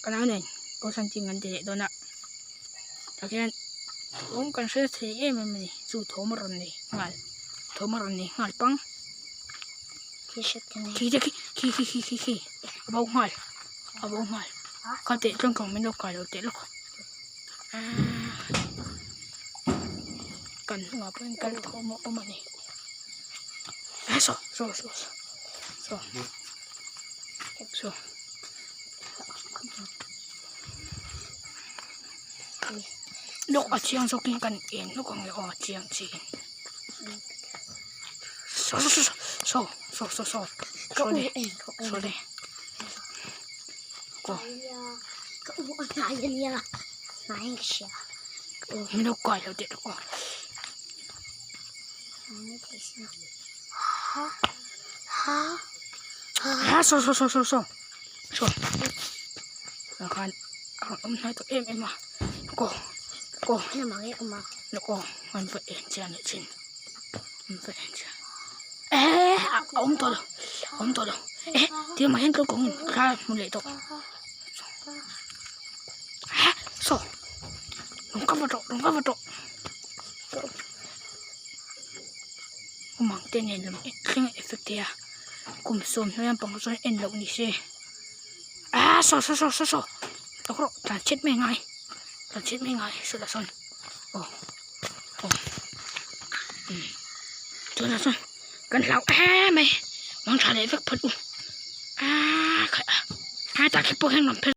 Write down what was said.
Ka nau nen ghost hunting kan ti leh dawn a tah khian thawm kan hre thei em em a ni chu thawm a rawn nei nghal thawm a rawn nei nghal pang khi te khi khi khi khi khi khi a bo nghal a bo nghal kha teh chuan kawng min lo kai lo teh lawk aaa kan hnungah pawh hian kal thawm a awm a ni a saw saw saw saw saw. Lawk a chiang zawkin kan en hlawk ang le aw a chiang chi in saw saw saw saw saw saw saw le saw le aw min lo kai lo teh lawk aw. Ha saw saw saw saw saw saw tah khan a rawn awm hnai tawh em em a kaw kaw kaw an va en chiang leh thin an va en chiang eh a awm tawh lo a awm tawh lo eh tia mah hian kawng in thla a hmu leh tawh ha saw rawn cover tawh rawn cover tawh. Awmang te nen lam thleng effect thei a kum sawm hnuai lampang chuan en loh ni se ah saw saw saw saw saw tawk rawh tlan chhiat mai angai tlan chhiat mai angai sawtah sawn aw aw umm tunah chuan kan hlau em mai mang tha leh vek phawt u ah khaih a hetah khi pawh hian rawn phel.